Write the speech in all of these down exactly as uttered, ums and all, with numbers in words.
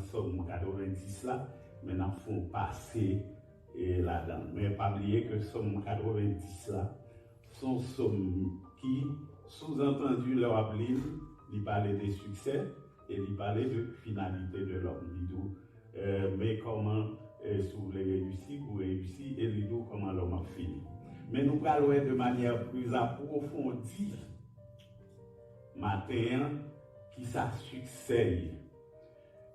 Sòm katrevenndis la, men n ap fè yon pase e, ladan l. Men pa bliye ke Sòm katrevenndis la, se yon sòm ki, souzantandi, lè w ap li l, li pale de siksè e li pale de finalité de l'homme. Li di w, e, men kòman, e, si w vle reyisi, ou reyisi, e li di w kòman lòm ap fini. Men nou pral wè de manyè pli apwofondi maten an, kisa siksè ye.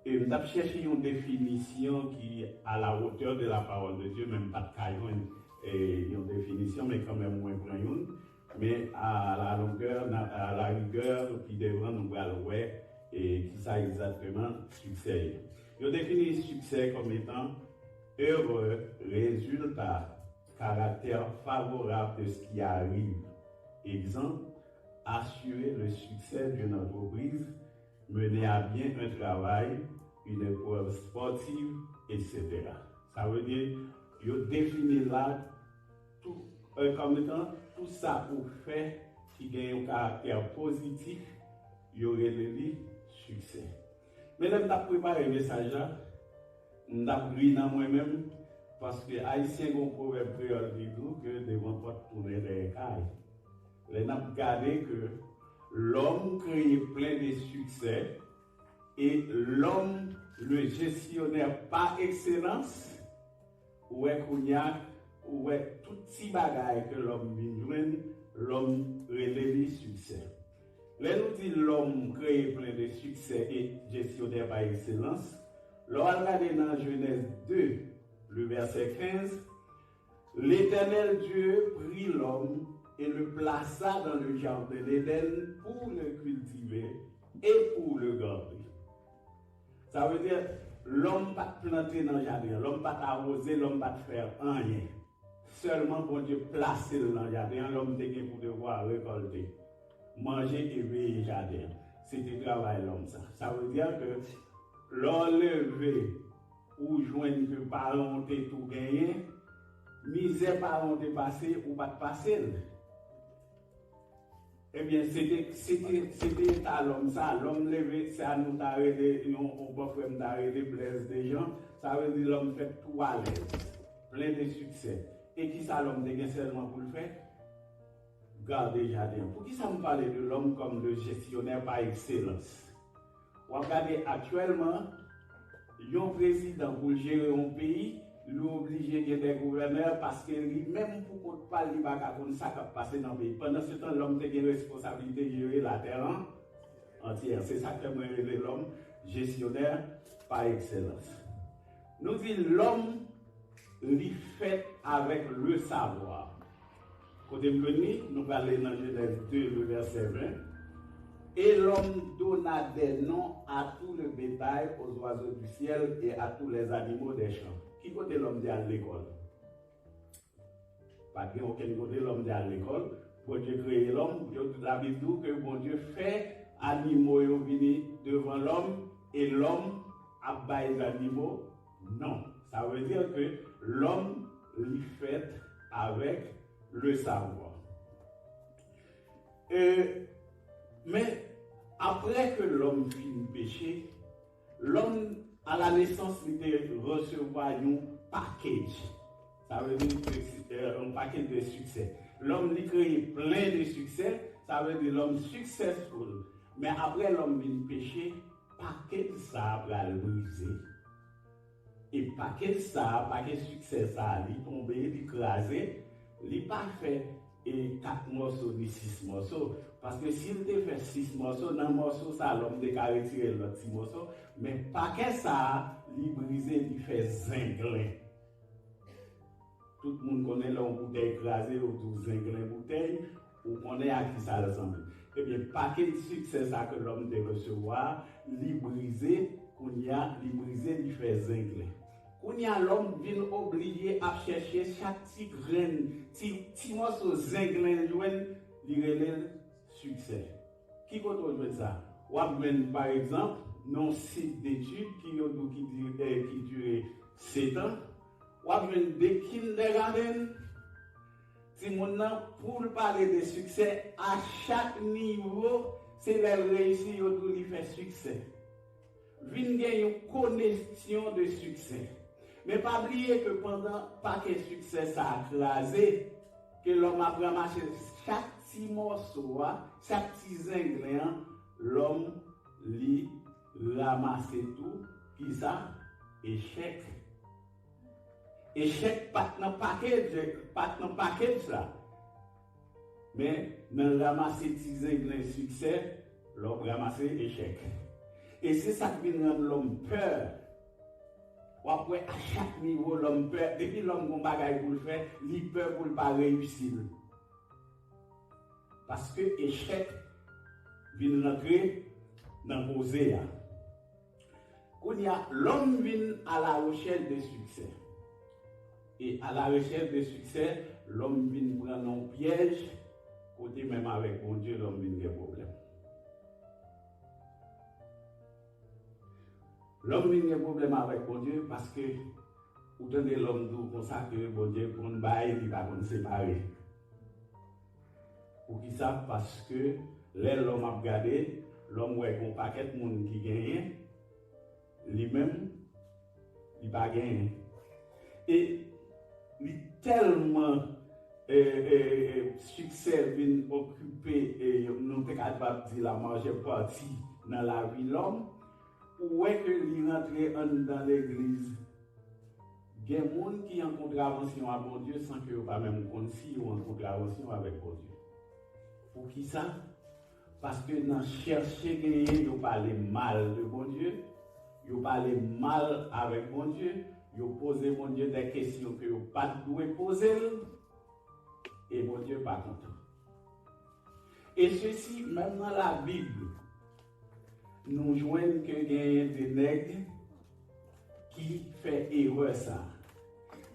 E m t ap chèche yon definisyon ki à la hauteur de la parole de Dieu, men m pa t ka jwenn, e, yon definisyon, men kanmenm mwen pran youn. Men à la longueur, à la rigueur, pi devan nou pral wè, e, kisa egzakteman siksè ye. Yo defini siksè kòm etan heureux résultat, caractère favorable de ce qui arrive. Exemple, assurer le succès d'une entreprise, mener à bien un travail, une épreuve sportive, et cetera. Sa vle di, yo defini la tou, e, kòm etan tou sa ou fè ki gen yon karaktè pozitif, yo rele li siksè. Men lè m t ap prepare mesaj la, m t ap ri nan mwen menm, paske Ayisyen gen yon pwovèb kreyòl ki di w ke devan pòt tounen dèyè kay. Lè n ap gade ke l'homme créé plein de succès et l'homme le gestionnaire par excellence, ou wè kounye a, ou wè tout ti bagay ke lòm vin jwenn, lòm rele li siksè. Lè nou di l'homme créé plein de succès et gestionnaire par excellence, lè w al gade nan Genèse deux, le verset quinze, L'Éternel Dieu prit l'homme et le plaça dans le jardin d'Éden pour le cultiver et pour le garder. Sa vle di, lòm pa t plante nan jaden an, lòm pa t awoze, lòm pa t fè anyen. Sèlman Bondye plase l nan jaden an, lòm te gen pou devwa rekòlte, manje e veye jaden an. Se te travay lòm sa. Sa vle di ke lè w leve, ou jwenn ke paran w te tou genyen, mizè paran w te pase, ou pa t pase l. Ebyen, se te, se te, se te eta lòm sa, lòm leve, sa nou ta rele, yon, yon bòfrè m ta rele Blaise Dejean, sa vle di lòm fèt tou alèz, plen de siksè. E kisa lòm te gen sèlman pou l fè? Gade jaden an. Poukisa m pale de l'homme comme le gestionnaire par excellence? W ap gade aktyèlman, yon prezidan pou l jere yon peyi, li oblije gen de gouvènè paske li menm pou kont pa l, li pa ka konn sa k ap pase nan peyi. Pandansetan, lòm te gen responsablite jere latè an antyè. Se sa k fè mwen rele lòm gestionnaire par excellence. Nou di lòm li fèt avèk le savoir. Kote m jwenn li? Nou prale nan Genèse deux, le verset vingt. Et l'homme donna des noms à tout le bétail, aux oiseaux du ciel et à tous les animaux des champs. Ki kote lòm te al lekòl? Pa t gen okenn kote lòm te al lekòl. Bondye kreye lòm, yo, Labib di w ke Bondye fè animo yo vini devan lòm, e lòm ap bay zanimo non. Sa vle di ke lòm li fèt avèk le savoir. E, men, apre ke lòm fin peche, lòm, à la naissance, li te resevwa yon package. Sa vle di ke, e, yon package de siksè. Lòm, li kreye plen de siksè, sa vle di lòm successful. Men apre lòm vin peche, package sa a pral brize. E package sa a, package siksè sa a, li tonbe, li kraze, li pa fè e kat mòso ni sis mòso. Paske si l te fè sis mòso, nan mòso sa a, lòm te ka retire lòt ti mòso, men pakè sa a, li brize, li fè zenglen. Tout moun konnen lè yon boutèy kraze, yo di w zenglen boutèy, ou konnen a kisa l sanble. Ebyen, pakèt siksè sa ke lòm te resevwa, li brize, kounye a, li brize, li fè zenglen. Kounye a, lòm vin oblije ap chèche chak ti grenn, ti, ti mòso zenglen l jwenn, li rele l siksè. Ki kote w jwenn sa? W ap jwenn, pa egzanp, nan yon sit detid ki yo di w ki dire, ki dire setan, w ap jwenn de kindergarten, timoun nan, pou l pale de siksè, a chak nivo, se lè l reyisi, yo di w li fè siksè. vin gen yon koneksyon de siksè. Men pa bliye ke pandan pakèt siksè sa a kraze, ke lòm ap ranmase chak ti mòso a, chak ti zenglen an, lòm li ranmase tou, kisa? Echèk. Echèk pa t nan package, pa t nan package la. Men, nan ranmase ti zenglen siksè, lòm ranmase echèk. E se sa k vin rann lòm pè. W ap wè a chak nivo lòm pè. Depi lòm gon bagay pou l fè, li pè pou l pa reyisi l. Paske echèk vin rantre nan koze a. Kounye a, lòm vin à la recherche de succès. E à la recherche de succès, lòm vin pran nan yon pyèj, kote menm avèk Bondye, lòm vin gen pwoblèm. Lòm vin gen pwoblèm avèk Bondye paske ou tande lòm di w konsa ke Bondye konn bay, li pa konn separe. Poukisa? Paske lè lòm ap gade, lòm wè gon pakèt moun ki genyen, li menm, li pa genyen. E li tèlman e, e, e, siksè vin okipe, e, nou te kapab di la majeure partie nan lavi lòm, ou wè ke li rantre anndan legliz. Gen moun ki an kontravansyon a Bondye san ke yo pa menm konn si yo an kontravansyon avèk Bondye. Poukisa? Paske nan chèche genyen, yo pale mal de Bondye, yo pale mal avèk Bondye, yo poze Bondye de kesyon ke yo pa t dwe poze l, e Bondye pa kontan. E sesi, menm nan Labib, nou jwenn ke genyen de nèg ki fè erè sa.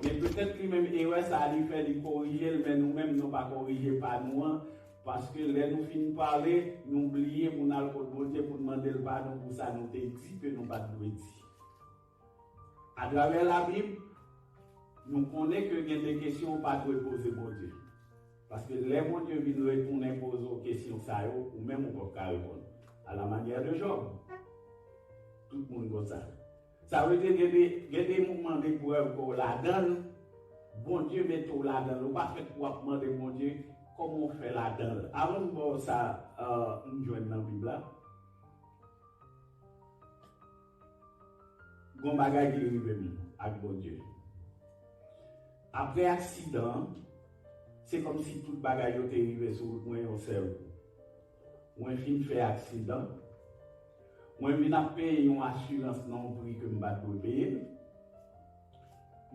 Men petèt li menm erè sa li fè, li korije l, men nou menm nou pa korije pa nou an, paske lè nou fin pale, nou bliye pou n al kot Bondye pou n mande l padon pou sa nou te di ke nou pa t dwe di. Atravè Labib, nou konnen ke gen de kesyon ou pa dwe poze Bondye. Paske lè Bondye vin retounen poze w kesyon sa yo, ou menm ou p ap ka reponn. À la manière de Job. Tout moun konsa. Sa vle di gen de, gen de moman deprèv ke w ladan l, Bondye mete w ladan l. Ou pa fèt pou w ap mande Bondye kòman w fè ladan l. Avan m ba w sa, euh, m jwenn nan Bib la. Gon bagay ki rive m ak Bondye. Apre aksidan an, se kòmsi tout bagay yo te rive sou wout mwen yon sèl kou. Mwen fin fè aksidan. Mwen vin ap peye yon asirans nan yon pri ke m pa t dwe peye.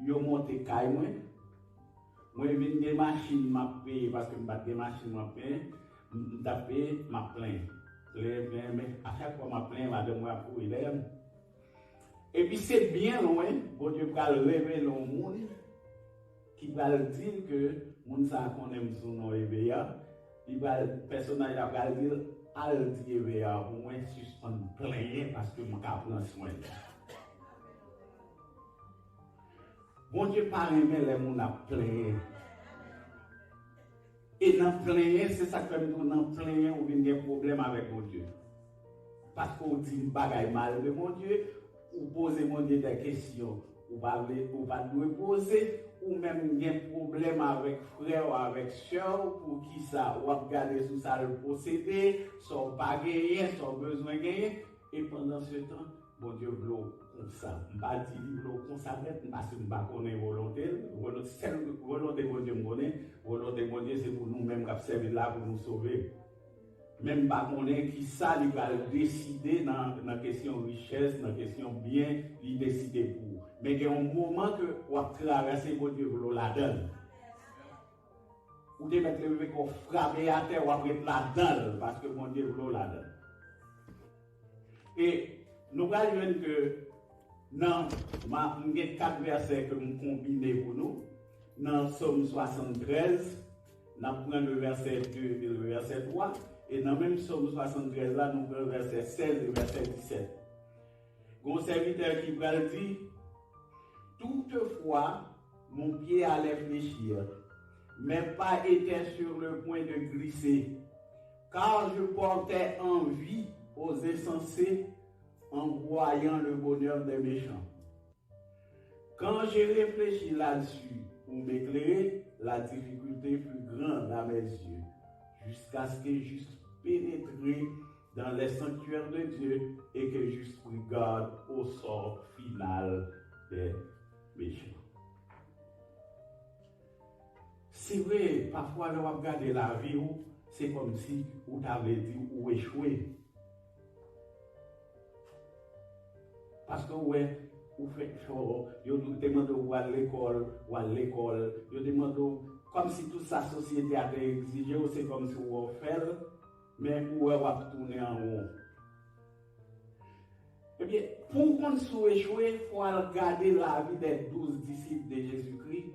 Yo monte kay mwen. Mwen vin gen machin m ap peye paske m pa t gen machin m ap peye. M, m t ap peye, m ap plenyen. Plenyen, plenyen, men a chak fwa m ap plenyen, madanm mwen ap kouri dèyè m. Epi se byen lwen, Bondye pral revele yon moun ki pral di l ke moun sa a konnen m sou non Eveya. Li pral, pèsonaj la pral di l, al di Eveya pou mwen sispann plenyen paske m ka pran swen l. Bondye pa renmen lè moun ap plenyen. E nan plenyen, se sa k fè m di w, nan plenyen, ou vin gen pwoblèm avèk Bondye. Paske w di bagay mal de Bondye, ou poze Bondye de kesyon ou pa vle, ou pa t dwe poze, ou menm gen pwoblèm avèk frè w, avèk sè w, poukisa w ap gade sou sa l posede, sa w pa genyen, sa w bezwen genyen, e pandansetan, Bondye vle w konsa. M pa di li vle w konsa nèt, paske m pa konnen volonte l. Volon-, sèl volonte Bondye m konnen, volonte Bondye se pou nou menm k ap sèvi l la, pou nou sove. Men m pa konnen kisa li pral deside nan, nan kesyon richès, nan kesyon byen, li deside pou ou. Men gen yon moman ke w ap travèse, Bondye vle w ladan l. Ou te mèt leve kò w frape atè, w ap ret ladan l, paske Bondye vle w ladan l. E nou pral jwenn ke nan, ma, m gen kat vèsè ke m konbine pou nou. Nan Sòm swasanntrèz, n ap pran le vèsè de e le vèsè twa. E nan menm Sòm swasanntrèz la, nou pran vèsè sèz e vèsè disèt. Gon sèvitè ki pral di, toutefois, mon pied allait fléchir, mes pas étaient sur le point de glisser, car je portais envie aux insensés, en voyant le bonheur des méchants. Quand j'ai réfléchi là-dessus pour m'éclairer, la difficulté fut grande à mes yeux, jusqu'à ce que j'eusse pénétré dans les sanctuaires de Dieu et que j'eusse pris garde au sort final des méchants. Se vre, pafwa lè w ap gade lavi w, se kòmsi ou ta vle di ou echwe. Paske w wè, ou fè efò, yo te mande w al lekòl, w al lekòl, yo te mande w, kòmsi tout sa sosyete a te egzije w, se kòmsi w wè w fè l, men ou wè w ap tounen an won. Ebyen, pou w konn si w echwe, fò w al gade lavi des douze disciples de Jésus-Christ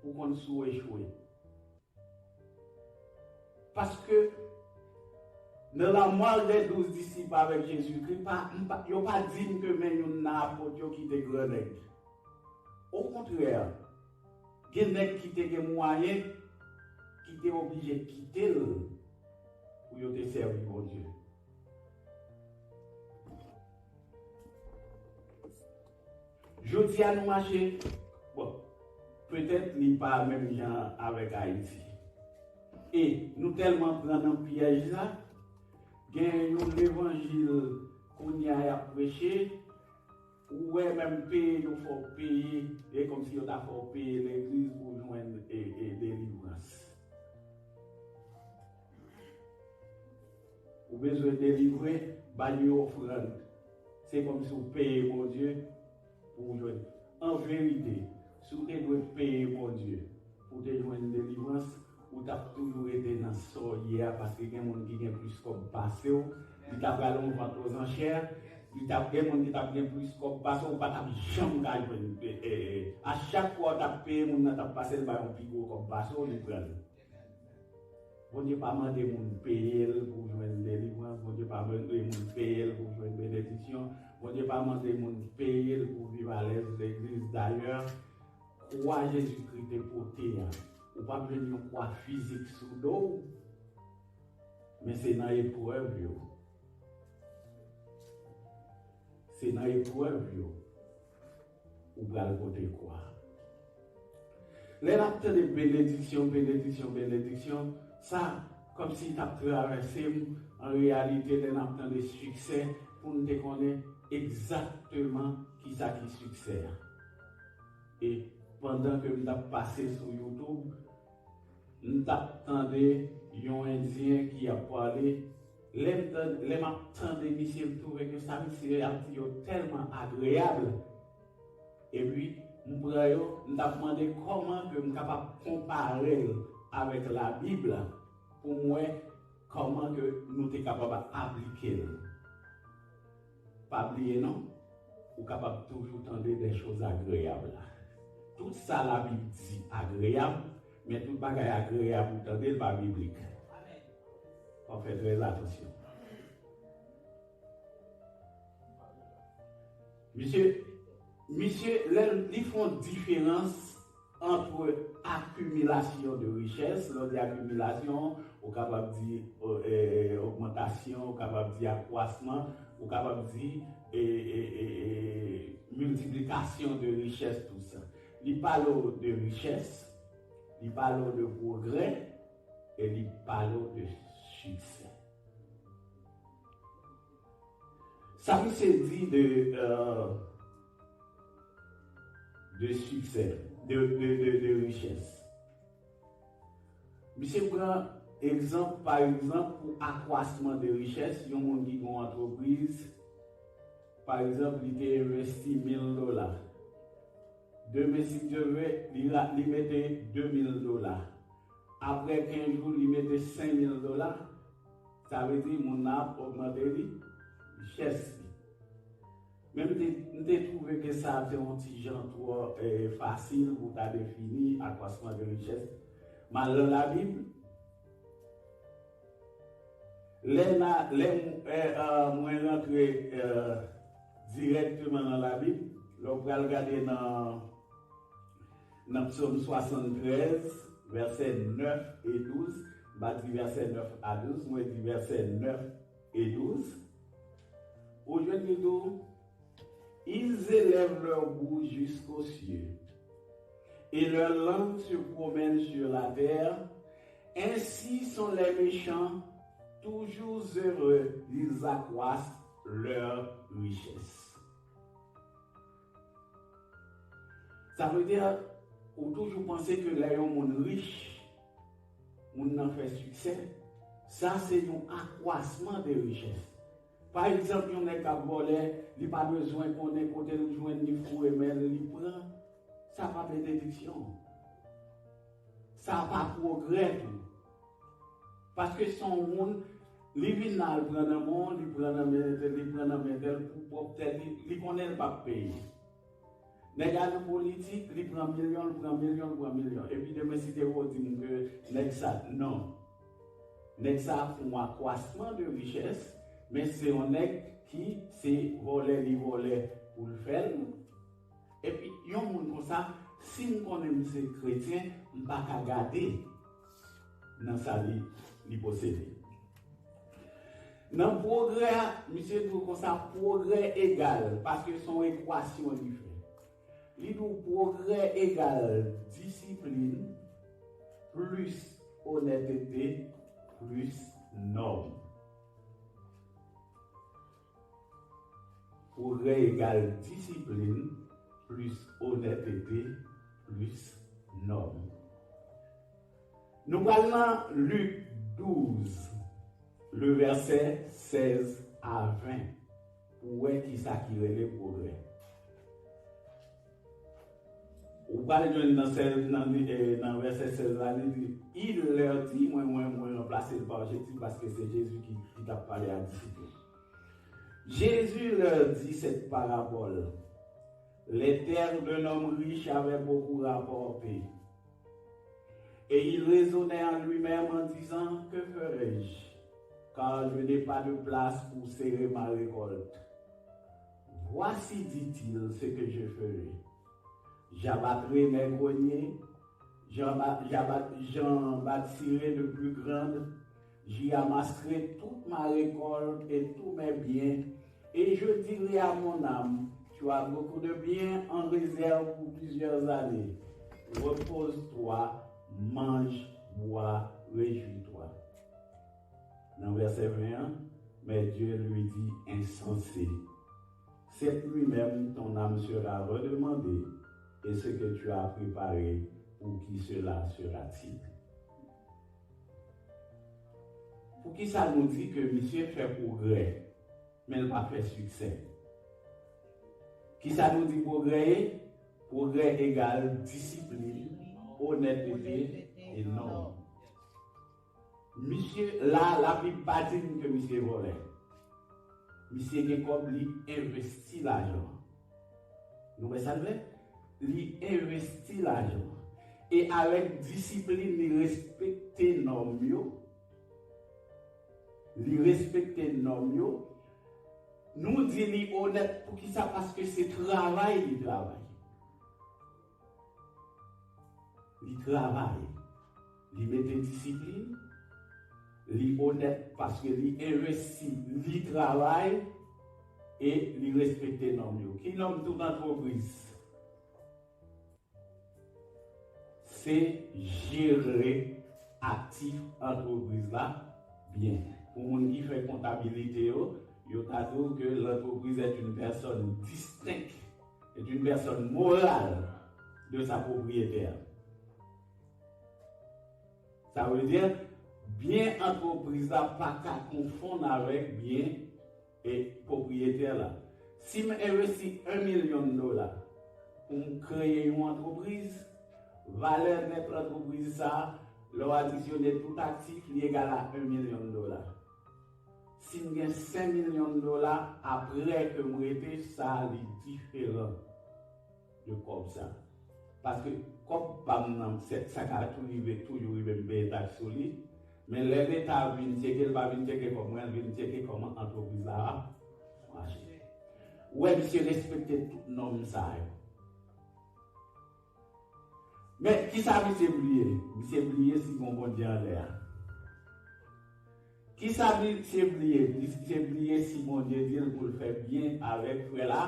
pou w konn si w echwe. Paske nan la mwa de douz disip avèk Jezikri, pa, m pa, yo pa di m ke men youn nan apot yo kite gran nèg. Okontrè, gen nèg ki te gen mwayen, ki te oblije kite l pou yo te sèvi Bondye. Jodi a nou mache, bon, petèt li pa menm jan avèk Ayiti. E nou tèlman pran nan pyèj la, gen yon levanjil kounye a y ap preche, ou wè menm peye yo fè w peye, e kòmsi yo ta fè w peye legliz pou w jwenn e, e delivrans. Ou bezwen delivre, ba li ofrann. Se kòmsi w peye Bondye pou w jwenn. An verite, si w te dwe peye Bondye pou w te jwenn delivrans, ou t ap toujou rete nan sa w ye a, paske gen moun ki gen plis kòb pase w, li ta pral yon vant ozanchè, li t ap gen moun ki t ap gen plis kòb pase w, ou pa t ap janm ka jwenn. E, e, e, a chak fwa w t ap peye, moun nan t ap pase l bay yon pi gwo kòb pase w, li pran l. Bondye pa mande moun peye l pou jwenn delivrans. Bondye pa mande moun peye l pou jwenn benediksyon. Bondye pa mande moun peye l pou viv alèz legliz. Dayè, kwa Jezikri te pote a, ou p ap jwenn yon kwa fizik sou do w, men se nan eprèv yo. Se nan eprèv yo ou pral pote kwa. Lè n ap tande benediksyon, benediksyon, benediksyon, sa kòmsi t ap travèse m. An reyalite, lè n ap tande siksè, pou n te konnen egzakteman kisa ki siksè a. E pandan ke m t ap pase sou YouTube, m t ap tande yon Endyen ki ap pale. Lè m tan-, lè m ap tande misye, m twouve ke sa misye ap di yo tèlman agreyab. Epi, m pran yo, m t ap mande kòman ke m kapab konpare l avèk Labib la, pou m wè kòman ke nou te kapab aplike l. Pa bliye non, ou kapab toujou tande des choses agréables. Tout sa Labib di agreyab, men tout bagay agreyab ou tande, l pa biblik. Fò w fè trè atansyon. Misye, misye, lè li fè yon diferans entre accumulation de richesse, lè w di akimilasyon, ou kapab di, euh, euh, ogmantasyon, ou kapab di akwasman, ou kapab di, e, e, e, e, miltiplikasyon de richès, tout sa. Li pale w de richès, li pale w de pwogrè, e li pale w de siksè. Sa misye di de, euh, de siksè, de, de, de, de richès. Misye pran egzanp, pa egzanp, pou akwasman de richès, yon moun ki gen yon antrepriz, pa egzanp, li te envesti mil dola. Demen, si Dye vle, li ra-, li mete de mil dola. Apre kenz jou, li mete senk mil dola. Sa vle di, moun nan ap ogmante li, richès li. Men m te, m te twouve ke sa te yon ti jan twò, eh, fasil pou ta defini akwasman de richès. M al nan Labib, lè na, lè m, eh, ah, mwen rantre, eh, dirèkteman nan Labib, lè w pral gade nan, nan Psòm swasanntrèz, vèsè nèf e douz, m pa di vèsè nèf a douz, mwen di vèsè nèf e douz, Ou jwenn li tou, ils élèvent leur bouche jusqu'aux cieux, et leur langue se promène sur la terre. Ainsi sont les méchants, toujours heureux, ils accroissent leur richesse. Sa vle di, ou toujou panse ke lè yon moun rich, moun nan fè siksè, sa se yon akwasman de richès. Pa egzanp, yon nèg k ap vòlè, li pa bezwen konnen kote l jwenn li foure men l, li pran. Sa pa benediksyon. Sa pa pwogrè tou. Paske se yon moun, li vin la, li pran nan men w, li pran nan men entèl, li pran nan men entèl pou pwòp tèt li, li konnen l p ap peye. Nèg a nan politik, li pran milyon, li pran milyon, li pran milyon. Epi demen si te vo di m ke nèg sa, non. Nèg sa fè yon akwasman de richès, men se yon nèg ki se vòlè li vòlè pou l fè l. Epi yon moun konsa, si m konnen m se kretyen, m pa ka gade nan sa li, li posede. Nan pwogrè a, misye di w konsa, pwogrè egal, paske se yon ekwasyon li fè. Li di w pwogrè egal disiplin plis onètete plis nòm. Pwogrè egal disiplin plis onètete plis nòm. Nou pral nan Lik douz, le vèsè sèz a ven, pou wè kisa ki rele pwogrè. Ou pral jwenn nan sèz, nan, eh, nan vèsè sèz la, li di, il leur dit, mwen, mwen, mwen ranplase l pa Jezi, paske se Jezi ki, ki t ap pale a disip yo. Jésus leur dit cette parabole. Les terres d'un homme riche avait beaucoup rapporté. Et il raisonnait en lui-même en disant, que ferai-je, car je n'ai pas de place pour serrer ma récolte. Voici, dit-il, ce que je ferai. J'abattrai mes greniers, j'en ba-, j'abat-, j'en bâtirai de plus grandes, j'y amasserai toute ma récolte et tous mes biens, et je dirai à mon âme, tu as beaucoup de biens en réserve pour plusieurs années. Repose-toi, mange, bois, réjouis-toi. Nan vèsè ven an, mais Dieu lui dit, insensé, c'est lui-même ton âme sera redemandée, et ce que tu as préparé, pour qui cela sera-t-il? Poukisa nou di ke misye fè pwogrè, men l pa fè siksè? Kisa nou di pwogrè ye? Pwogrè egal disiplin, onètete e nòm. Misye la, Labib pa di n ke misye vòlè. Misye gen kòb, li envesti lajan. Nou wè sa l fè? Li envesti lajan. E avèk disiplin, li respekte nòm yo. Li respekte nòm yo. Nou di li onèt, poukisa? Paske se travay li travay. Li travay. Li mete disiplin. Li onèt paske li envesti. Li travay e li respekte nòm yo. Ki nòm tout antrepriz? Se jere aktif antrepriz la byen. Pou moun ki fè kontabilite yo, yo ta di w ke l'entreprise est une personne distincte, est une personne morale de sa propriétaire. Sa vle di, byen antrepriz la pa ka konfonn avèk byen e pwopriyetè la. Si m envesti yon milyon dola pou m kreye yon antrepriz, valè nèt antrepriz sa a, lè w adisyone tout aktif, li egal a yon milyon dola. Si m gen senk milyon dola, apre ke m rete, sa a li diferan de kòb sa. Paske kòb pa m nan, se, sa ka tou rive, toujou rive m peye taks sou li. Men lè Leta vin tcheke, l pa vin tcheke kòb mwen, l vin tcheke kòman antrepriz la ap mache. Ou wè, misye respekte tout nòm sa yo. Men, kisa misye bliye? Misye bliye si gon Bondye anlè a. Kisa misye bliye? Misye bliye si Bondye di l pou l fè byen avèk frè la.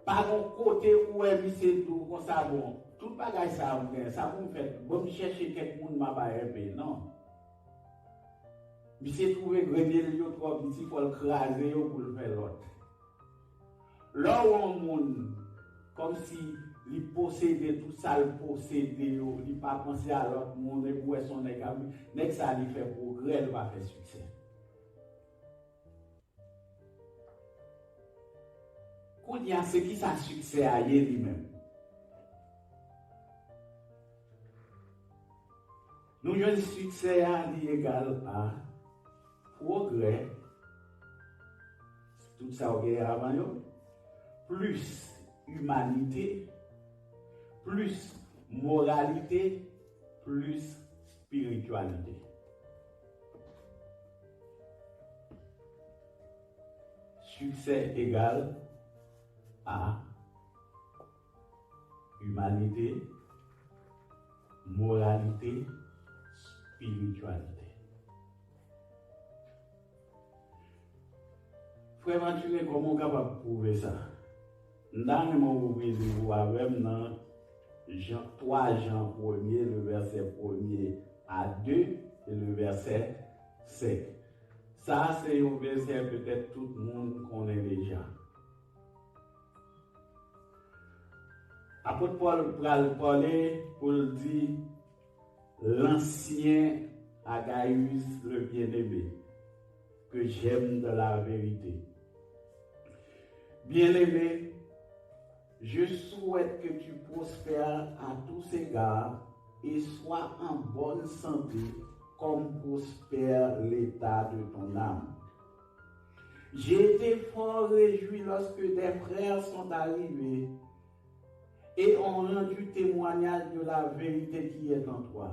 Pa gon kote ou wè misye di w konsa, bon, tout bagay sa a m gen, sa pou m fè, ban m chèche kèk moun m a bay enpe, non. Misye twouve grenn li yo twò piti, fò l kraze yo pou l fè lòt. Lè w wè yon moun kòmsi li posede tout sa l posede yo, li pa panse a lòt moun, epi w wè se yon nèg ap viv, nèg sa li fè pwogrè, li pa fè siksè. Kounye a, se kisa siksè a ye li menm? Nou jwenn siksè a, li egal a pwogrè, tout sa w genyen avan yo, plis imanite, plis moralite, plis espirityalite. Siksè egal a imanite, moralite, espirityalite. Frè Mathurin, kòman w kapab pwouve sa? M ta renmen w ouvri liv ou avè m nan Jan, twa Jan premye, le vèsè premye a de e le vèsè senk. Sa a se yon vèsè petèt tout moun konnen deja. Apot Pòl pral pale pou l di, l'ancien à Gaius le bien-aimé, que j'aime dans la vérité. Bien-aimé, je souhaite que tu prospères à tous égards et sois en bonne santé comme prospère l'état de ton âme. J'ai été fort réjoui lorsque des frères sont arrivés et ont rendu témoignage de la vérité qui est en toi,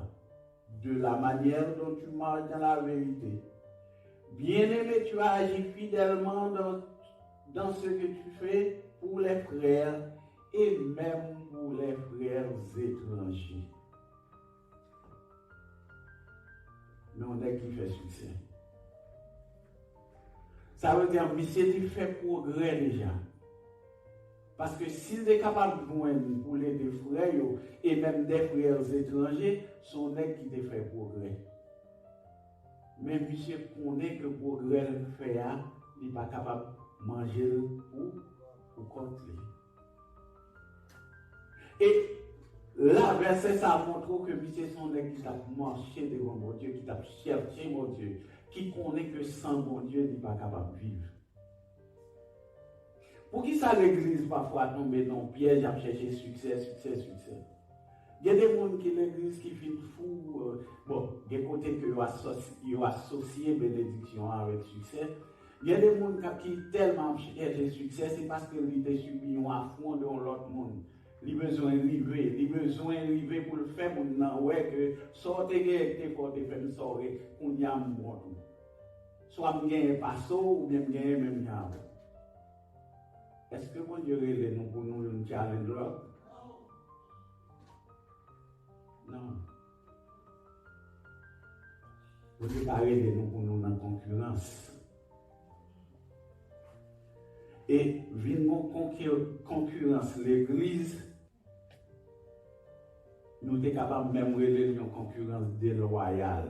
de la manière dont tu marches dans la vérité. Bien-aimé, tu as agi fidèlement dans, dans ce que tu fais pour les frères et même pour les frères étrangers. Men yon nèg ki fè siksè. Sa vle di, misye te fè pwogrè deja. Paske si l te kapab jwenn pou l ede frè yo, e menm des frères étrangers, se yon nèg ki te fè pwogrè. Men misye konnen ke pwogrè l fè a, li pa kapab manje l pou, pou kont li. E la, vèsè sa a montre w ke misye se yon nèg ki t ap mache devan Bondye, ki t ap chèche Bondye, ki konnen ke san Bondye, li pa kapab viv. Poukisa legliz pafwa tonbe nan yon pyèj ap chèche siksè, siksè, siksè? Gen de moun ki legliz ki fin fou, euh, bon, gen kote ke yo asosi-, yo asosye benediksyon an avèk siksè. Gen de moun ka, ki tèlman ap chèche siksè, se paske li te sibi yon afwon de yon lòt moun. Li bezwen rive, li bezwen rive pou l fè moun nan wè ke sa w te genyen ki te fè w te fè m sa w ye, kounye a m bon tou. Swa m genyen pase w oubyen m genyen menm jan avè w. Èske Bondye rele nou pou nou vin challenge lòt? Non. Bondye pa rele nou pou nou nan konkirans. E vin gon konki-, konkirans legliz, nou te kapab menm rele l yon konkirans delwayal.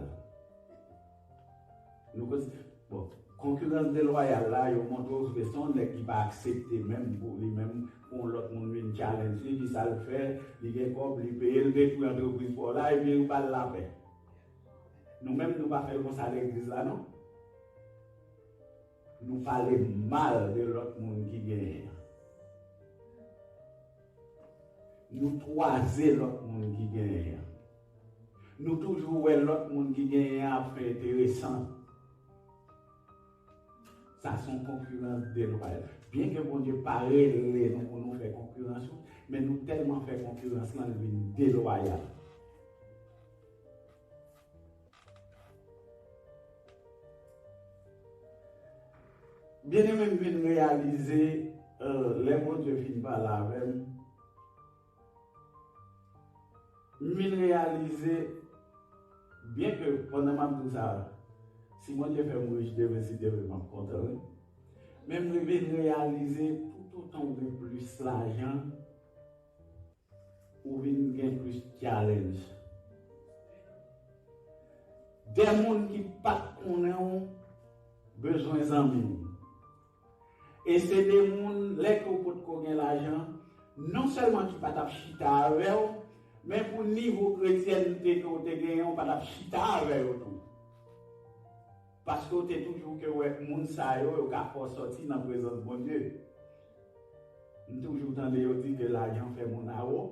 Nou konn-, bon, konkirans delwayal la, yo montre w se yon nèg ki pa aksepte menm pou li menm, pou yon lòt moun vin challenge li, ki sa l fè, li gen kòb, li peye, l detwi antrepriz pa w la, epi ou ba l lapè. Nou menm, nou pa fè l konsa legliz la, non? Nou pale mal de lòt moun ki genyen an. Nou twaze lòt moun ki genyen an. Nou toujou wè lòt moun ki genyen an ap fè enteresan. Sa se yon konkirans delwayal. Byenke Bondye pa rele nou pou nou fè konkirans, wi, men nou tèlman fè konkirans lan, li vin delwayal. Byeneme, m vin reyalize, euh, lè Bondye fin pale avè m, m vin reyalize Byen ke pandan m ap di w sa, si Bondye fè m rich demen, si Dye vle, m ap kontan, wi. Men m vin reyalize toutotan w gen plis lajan, ou vin gen plis challenge. De moun ki pa t konnen w bezwen zanmi w. E se de moun, lè ke w potko gen lajan, non sèlman ki pa t ap chita avè w, men pou nivo kretyènte ke w te genyen, w pa t ap chita avè yo tou. Paske w te toujou ke wè moun sa yo, yo ka fè w sòti nan prezans Bondye. M toujou tande yo di ke lajan fè moun awo,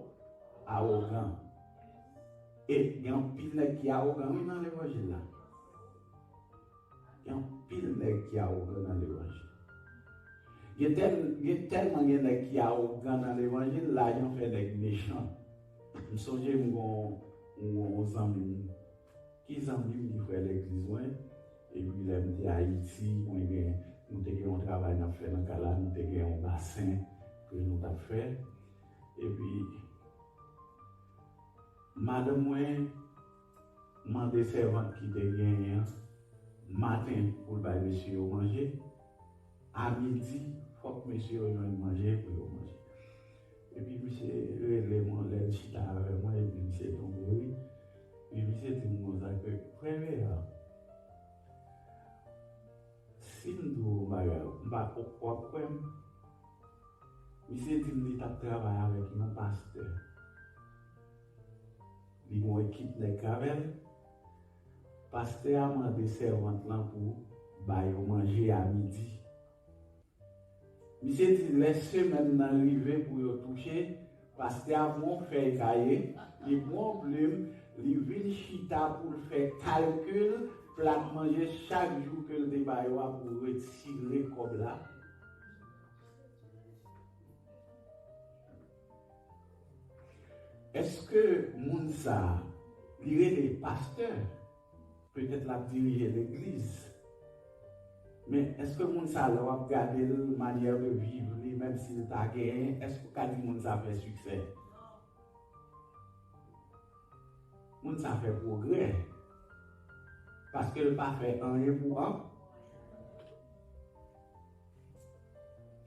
awogan. E gen anpil nèg ki awogan, wi, nan levanjil la. Gen anpil nèg ki awogan nan levanjil. Gen tèl, gen tèlman gen nèg ki awogan nan levanjil, lajan fè nèg mechan. M sonje m gon, m gon zanmi m. Ki zanmi m ki frè legliz mwen, epi lè m te Ayiti, mwen gen, nou te gen yon travay n ap fè nan kay la, nou te gen yon basen ke nou t ap fè. Epi, madanm mwen mande sèvant ki te genyen an maten pou l bay mesye yo manje. A midi, fòk mesye yo jwenn manje pou yo manje. Epi misye rele mwen, lè l chita avè mwen, epi misye tonbe ri. Epi misye di m konsa ke, "Frè Veer, si m di w yon bagay, m pa, w ap kwè m?" Misye di m li t ap travay avèk yon pastè. Li gen yon ekip nèg k avè l. Pastè a mande sèvant lan pou ba yo manje a midi. Misye di lè semèn nan rive pou yo touche, pastè a pran yon fèy kaye, li pran yon plim, li vin chita pou l fè kalkil plat manje chak jou ke l te ba yo a pou retire kòb la. Èske moun sa a, li rele pastè? Petèt l ap dirije legliz. Men èske moun sa, lè w ap gade l, manyè de viv li, menm si l pa genyen, èske w ka di moun sa fè siksè? Moun sa fè pwogrè. Paske l pa fè anyen pou an,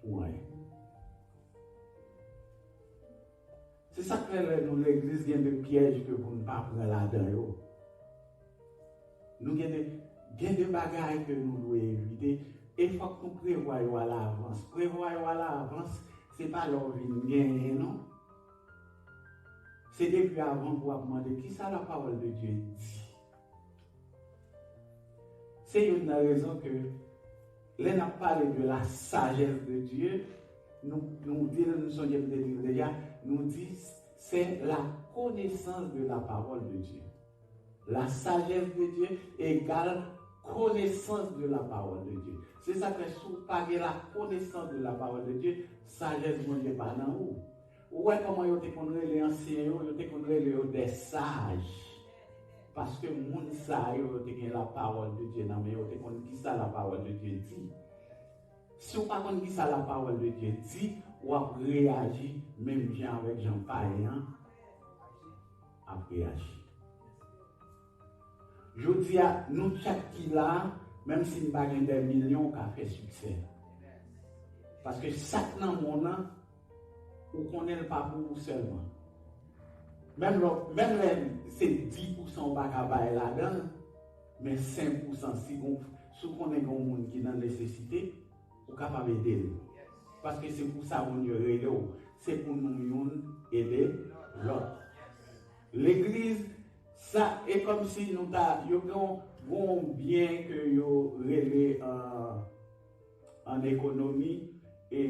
pou anyen. Se sa k fè lè nou legliz gen de pyèj ke pou n pa pran ladan yo. Nou gen de, gen de bagay ke nou dwe evite e fòk nou prevwa yo alavans. Prevwa yo alavans, se pa lè w vin genyen non. Se depi avan pou w ap mande kisa la parole de Dieu di. Se youn nan rezon ke lè n ap pale de la sagesse de Dieu, nou, nou di l, nou sonje m te di l deja, nou di c'est la connaissance de la parole de Dieu. La sagesse de Dieu égale connaissance de la parole de Dieu. Se sa k fè si w pa gen la connaissance de la parole de Dieu, sajès Bondye pa nan ou. Ou wè kòman yo te konn rele ansyen yo, yo te konn rele yo des sages. Paske moun sa yo, yo te gen la parole de Dieu nan men yo, te konn kisa la parole de Dieu di. Si w pa konn kisa la parole de Dieu di, w ap reyaji menm jan avèk jan payen an ap reyaji. Jodi a, nou chak ki la, menm si n pa gen dè milyon, w ka fè siksè. Paske sa k nan men w nan, ou konnen l pa pou ou sèlman. Menm lè, menm lè se dis pousan ou pa ka bay ladan l, men senk pousan, si gon, si w konnen gen yon moun ki nan nesesite, ou kapab ede l. Paske se pou sa Bondye rele w. Se pou nou youn ede lòt. Legliz, sa, e kòmsi nou ta, yo gen yon, gen yon byen ke yo rele an, an ekonomi, e,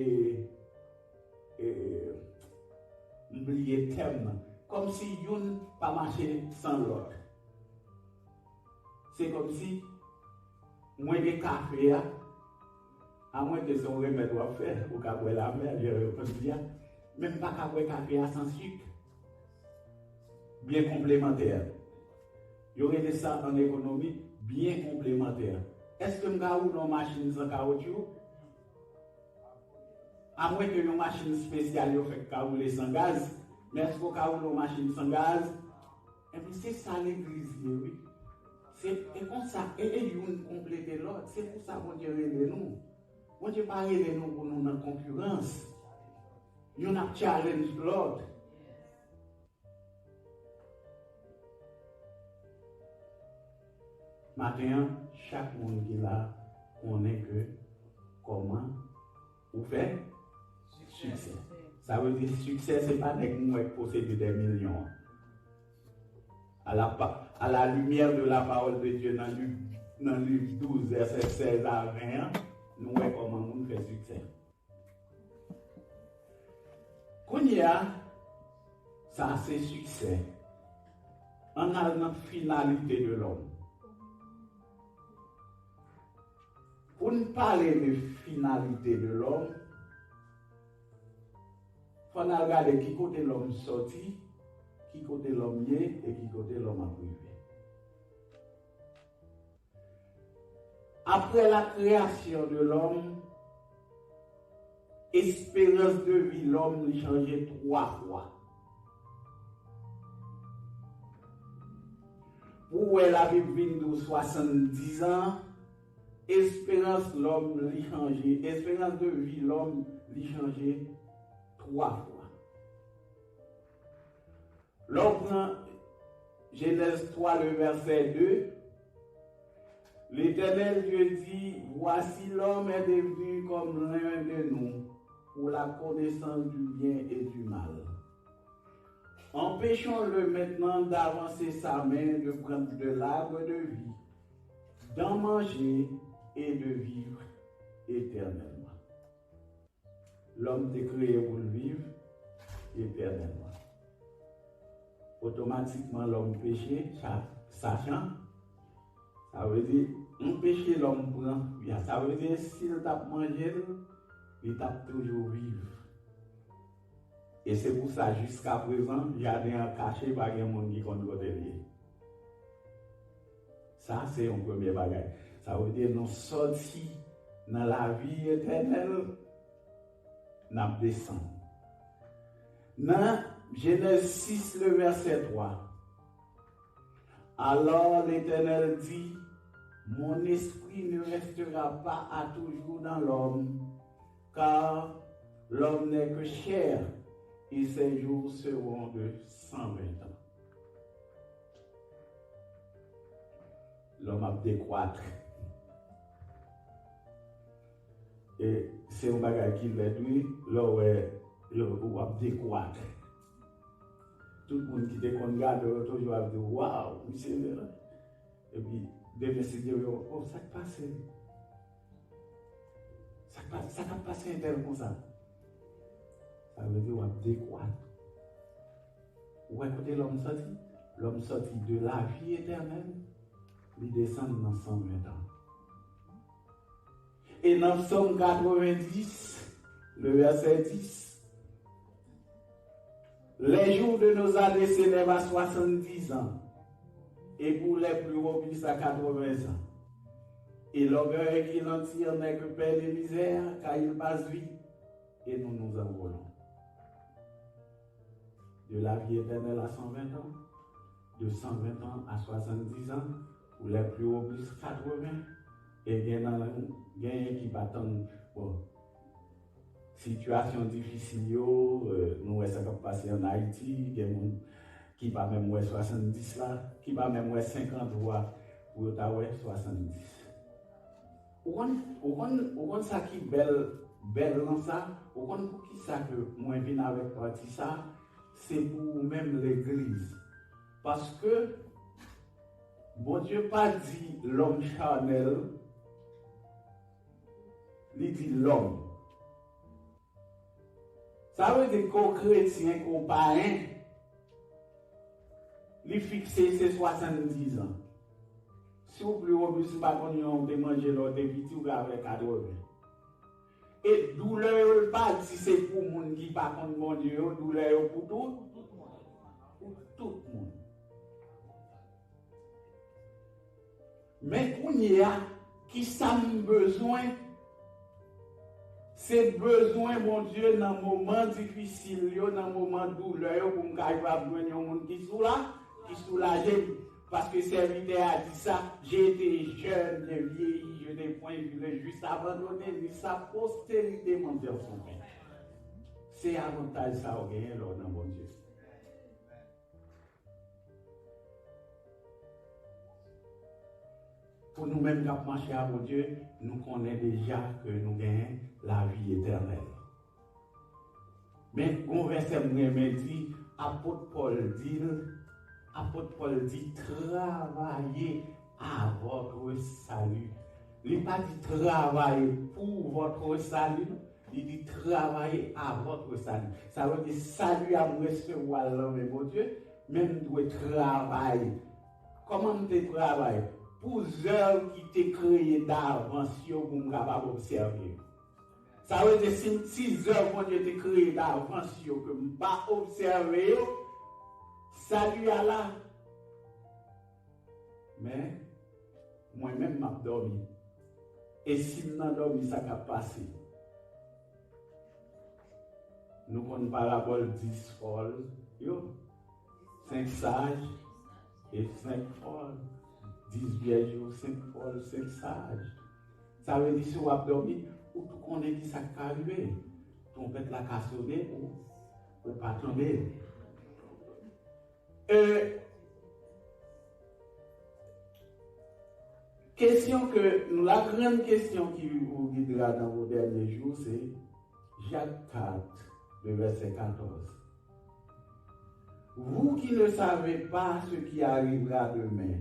e, m bliye tèm nan. Kòmsi youn pa mache san lòt. Se kòmsi mwen gen kafe a, amwenke se yon remèd w ap fè, ou ka bwè l amè, jan yo konn di a, men m pa ka bwè kafe a san sik. Byen konplemantè. Yo rele sa an ekonomi byen konplemantè. Èske m ka woule yon machin san kawotchou? Amwenke yon machin espesyal yo fèk ka woule san gaz, men èske w ka woule yon machin san gaz? Ebyen, se sa legliz ye, wi. Se e konsa, e, e youn konplete lòt. Se pou sa Bondye rele nou. Bondye pa rele nou pou nou nan konkirans. Youn ap challenge lòt. Maten an, chak moun ki la konnen ke kòman ou fè siksè. Sa vle di siksè se pa nèg mwen k posede dè milyon an. À la, pa- à la lumière de la parole de Dieu, nan liv, nan liv douz, vèsè sèz a ven an, nou wè kòman moun fè siksè. Kounye a, sa se siksè. Ann al nan finalité de l'homme. Pou n pale de finalité de l'homme, fò n al gade ki kote lòm sòti, ki kote lòm ye, e ki kote lòm ap rive. Après la création de l'homme, espérance de vie lòm li chanje twa fwa. Pou w wè Labib vin di w swasanndizan, esperans lòm li chanje, esperans de vi lòm li chanje twa fwa. Lè w pran Genèse trois, le verset deux, L'Éternel Dieu dit, voici, l'homme est devenu comme l'un de nous, pour la connaissance du bien et du mal. Empêchons-le maintenant d'avancer sa main, de prendre de l'arbre de vie, d'en manger et de vivre éternellement. Lòm te kreye pou l viv etènèlman. Otomatikman, lòm peche, sa, sachan, sa vle di, yon peche lòm pran, ya, sa vle di, si l t ap manje l, li t ap toujou viv. E se pou sa, jiskaprezan, jaden an kache, pa gen moun ki konn kote l ye. Sa se yon premye bagay. Sa vle di nou sòti nan lavi etènèl, n ap desann. Nan Genèse six, le verset trois, alors l'Éternel dit, mon esprit ne restera pas à toujours dans l'homme, car l'homme n'est que chair, et ses jours seront de cent vingt ans. Lòm ap dekwat. E se yon bagay ki lèd, wi, lè w wè yo, w ap dekwat. Tout moun ki te konn gade w, yo toujou ap di, waw, misye, epi demen si Dye yo, oh, sa k pase? Sa k pa, sa k ap pase entèl konsa? Sa vle di w ap dekwat. Ou wè kote lòm sòti? Lòm sòti de lavi etènèl, li desann nan san ven tan. E nan Sòm katrevendis, le vèsè dis, les jours de nos années s'élèvent à soixante-dix ans, et pour les plus robustes à quatre-vingts ans. Et l'orgueil qui l'entire n'est que peine et misère, car il passe vite, et nous nous envolons. De la vie éternelle à cent vingt ans, de cent vingt ans à soixante-dix ans, pour les plus robustes quatre-vingts, e gen nan nou, genyen ki pa tann, bon, sitiyasyon difisil yo, euh, nou wè sa k ap pase ann Ayiti, gen moun ki pa menm wè swasanndis la, ki pa menm wè senkant vwa pou yo ta wè swasanndis. Ou konn, ou konn, ou konn sa ki bèl, bèl nan sa? Ou konn poukisa ke mwen vin avèk pati sa? Se pou ou menm legliz. Paske Bondye pa di lòm chanèl, li di lòm. Sa vle di ke w kretyen, ke w payen, li fikse se swasanndizan. Si w pli wobis, m pa konn jan w te manje lè w te piti, w ka fè katreven. E doulè yo, l pa di se pou moun ki pa konn Bondye yo, doulè yo pou tout, pou tout moun. Men kounye a, kisa m bezwen? Se bezwen Bondye nan moman difisil yo, nan moman doulè yo, pou m kapab jwenn yon moun ki soula-, ki soulaje m. Paske sèvitè a di sa, j'ai été jeune, j'ai vieilli, je n'ai point vu le juste abandonné, ni sa postérité mendier son pain. Se avantaj sa w genyen lè w nan Bondye. Pou nou menm k ap mache a Bondye, nou konnen deja ke nou genyen lavi etènèl. Men gon vèsè m renmen di, apot Pòl di l, apot Pòl di, travaillez à votre salut. Li pa di travaillez pour votre salut, non. Li di travaillez à votre salut. Sa vle di sali a m resevwa l nan men Bondye, men m dwe travay. Kòman m te travay? Pou zèv ki te kreye davans yo pou m kapab obsève yo. Sa vle di si m ti zèv Bondye te kreye davans yo ke m pa obsève yo, sali a la. Men, mwen menm m ap dòmi. E si m nan dòmi, sa k ap pase? Nou konn parabòl dis fòl yo, senk saj e senk fòl. Dis vyèj yo, senk fòl, senk saj. Sa vle di si w ap dòmi, ou tou konnen ki sa k ka rive. Twonpèt la ka sone, ou, ou pa tande. E kesyon ke, la grande question qui vous guidera dans vos derniers jours, c'est Jacques quatre, le verset quatorze. Vous qui ne savez pas ce qui arrivera demain,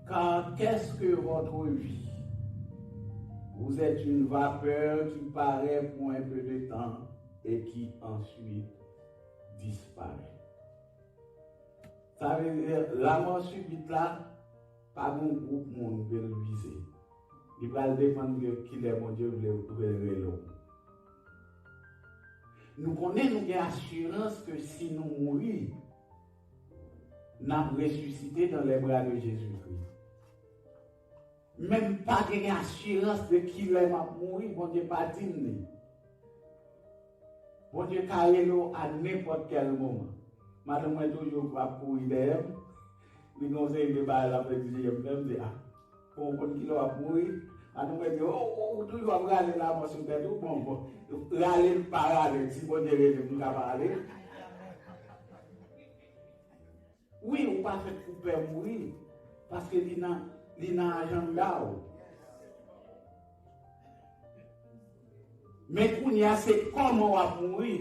car qu'est-ce que votre vie? Vous êtes une vapeur qui paraît pour un peu de temps et qui ensuite disparaît. Sa vle di, lanmò sibit la, pa gon gwoup moun ke l vize. Li pral depann de kilè Bondye vle, vle rele w. Nou konnen nou gen asirans ke si nou mouri, n ap resisite dans les bras de Jésus-Christ. Men m pa gen asirans de kilè m ap mouri, Bondye pa di m li. Bondye ka rele w a nenpòt kèl moman. Madanm mwen toujou ap kouri dèyè m. Li gen yon seri de bagay l ap egzije m fè, m di, a, bon, ou konn kilè w ap mouri? Madanm mwen di, o, o, ou toujou ap rale lanmò sou tèt ou, bon, bon, rale m pa rale, si Bondye rele m, m ka pa ale. Wi, ou pa fèt pou pè mouri, paske li nan, li nan ajanda w. Men kounye a, se kòman w ap mouri.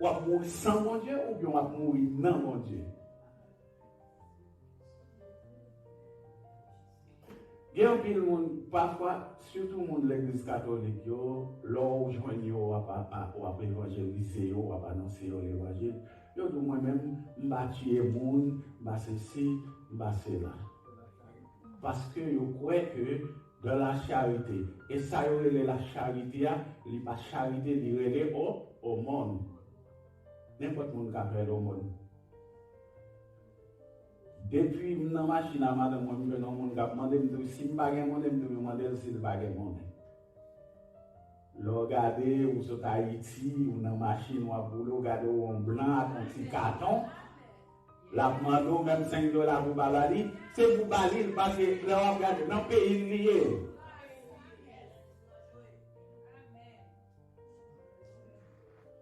W ap mouri san Bondye oubyen w ap mouri nan Bondye? Gen anpil moun, pafwa, sitou moun legliz katolik yo, lè w jwenn yo, w ap, a, a, w ap evanjelize yo, w ap anonse yo levanjil, yo di w, mwen menm, m pa tiye moun, m pa sesi, m pa sela. Paske yo kwè ke dans la charité, e sa yo rele la charité a, li pa charite, li rele o, omòn. Nenpòt moun ka fè l omòn. Depi m nan machin a madanm mwen, m jwenn yon moun k ap mande m tou, si m pa gen monnen, m toujou mande l si l pa gen monnen. Lè w gade, ou sot Ayiti, ou nan machin, w ap boule, w gade w yon blan ak yon ti katon, l ap mande w menm senk dola pou w pa ba li, se pou w ba li l, paske lè w ap gade, nan peyi l li ye.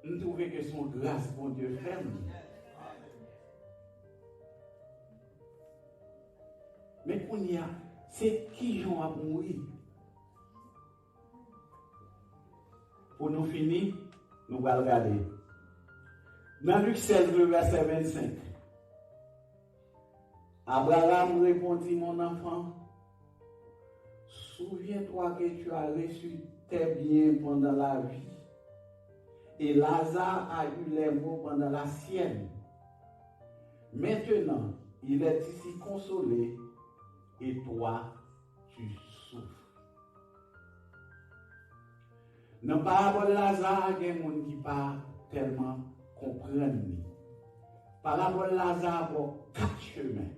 M twouve ke se yon gras Bondye fè m. Men kounye a, se kijan w ap mouri. Pou nou fini, nou pral gade. Nan Lik sèz, le vèsè vennsenk, Abraham répondit, mon enfant, souviens-toi que tu as reçu tes biens pendant la vie, et Lazare a eu les maux pendant la sienne. Maintenant, il est ici consolé, et toi, tu souffres. Nan parabòl Laza a, gen moun ki pa tèlman konprann li. Parabòl Laza a ba w kat chemen.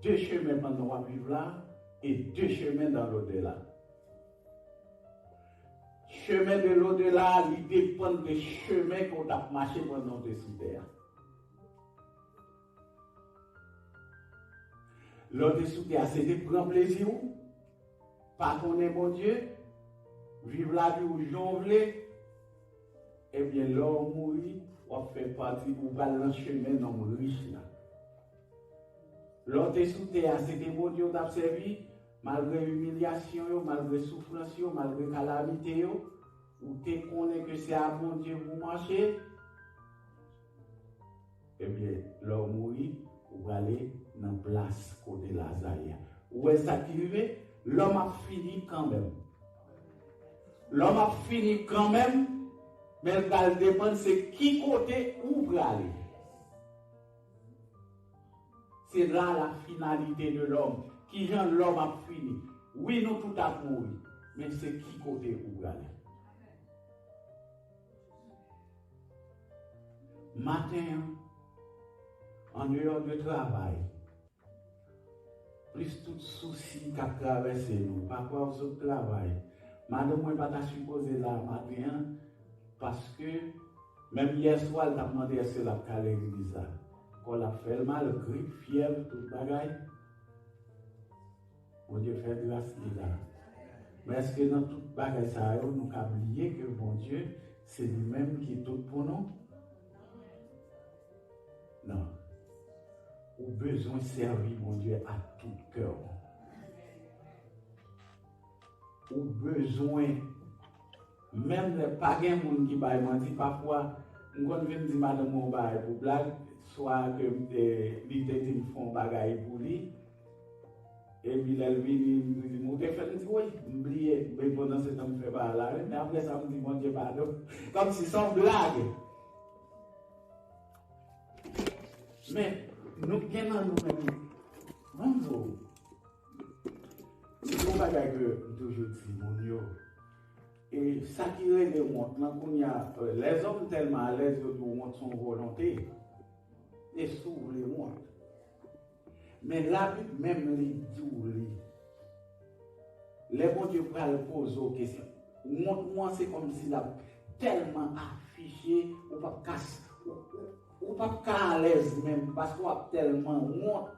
De chemen pandan w ap viv la, e de chemen dans l'au-delà. Chemen de lodela, li depann de chemen ke w t ap mache pandan w te sou tè a. Lè w te sou tè a, se te pran plezi w, pa konnen Bondye, viv lavi w jan w vle, ebyen, lè w mouri, w ap fè pati, ou pral nan chemen nonm rich la. Lè w te sou tè a, se te Bondye w t ap sèvi, malgre imilyasyon yo, malgre soufrans yo, malgre kalamite yo, ou te konnen ke se a Bondye pou w mache. Ebyen, lè w mouri, ou prale nan plas kote Laza ye a. Ou wè sa ki rive? Lòm ap fini kanmenm. Lòm ap fini kanmenm, men l pral depann se ki kote ou prale. Se la la finalité de l'homme. Kijan lòm ap fini? Wi, nou tout ap mouri, men se ki kote ou prale? Maten an, andeyò de travay, plis tout sousi k ap travèse nou, pa kwè w sot travay. Madanm mwen pa ta sipoze la maten an, paske menm yè swa, l t ap mande èske l ap ka legliz la. Kò l ap fè l mal, grip, fyèv, tout bagay. Bondye fè gras li la. Men èske nan tout bagay sa yo, nou ka bliye ke Bondye, se li menm ki tout pou nou? Non. Ou bezwen sèvi Bondye ak tout kè w. Ou bezwen, menm lè pa gen moun ki bay manti, pafwa, m konn vin di madanm mwen yon bagay pou blag, swa ke, eh, li te di m fè yon bagay pou li, epi lè l vini, m di m, "Ou te fè l?" M di, "Wi, m bliye." Men pandan se tan m fè bagay la, wi, men apre sa, m di, "Bondye padon." Kòmsi se yon blag. Men, nou gen nan nou menm. Ban m di w, se yon bagay ke m toujou di moun yo. E sa ki rele wont lan, kounye a, eh, lèzòm tèlman alèz, yo di w wont se yon volonte. E si w vle wont. Men Labib menm li di w li. Lè Bondye pral poze w kesyon, wont ou an se kòmsi l ap tèlman afiche, ou p ap ka, ou, ou, ou p ap ka alèz menm, paske w ap tèlman wont.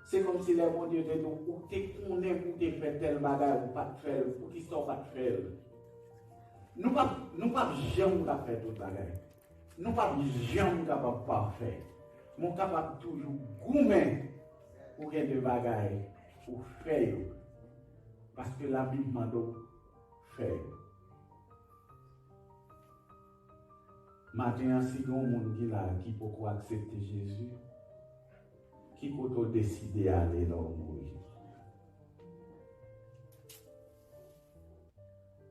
Se kòmsi lè Bondye te di w, ou te konnen pou w te fè tèl bagay, ou pa t fè l, poukisa w pa t fè l? Nou p ap, nou p ap janm ka fè tout bagay. Nou p ap janm kapab pafè. Men w kapab toujou goumen pou gen de bagay ou fè yo. Paske Labib mande w fè yo. Maten an, si gen yon moun ki la ki poko aksepte Jezi, ki kote w deside ale lè w mouri?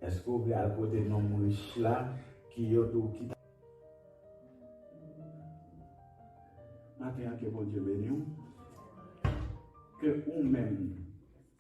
Èske w vle al kote nonm rich la ki yo di w ki ta... Maten an, ke Bondye beni w. Ke ou menm,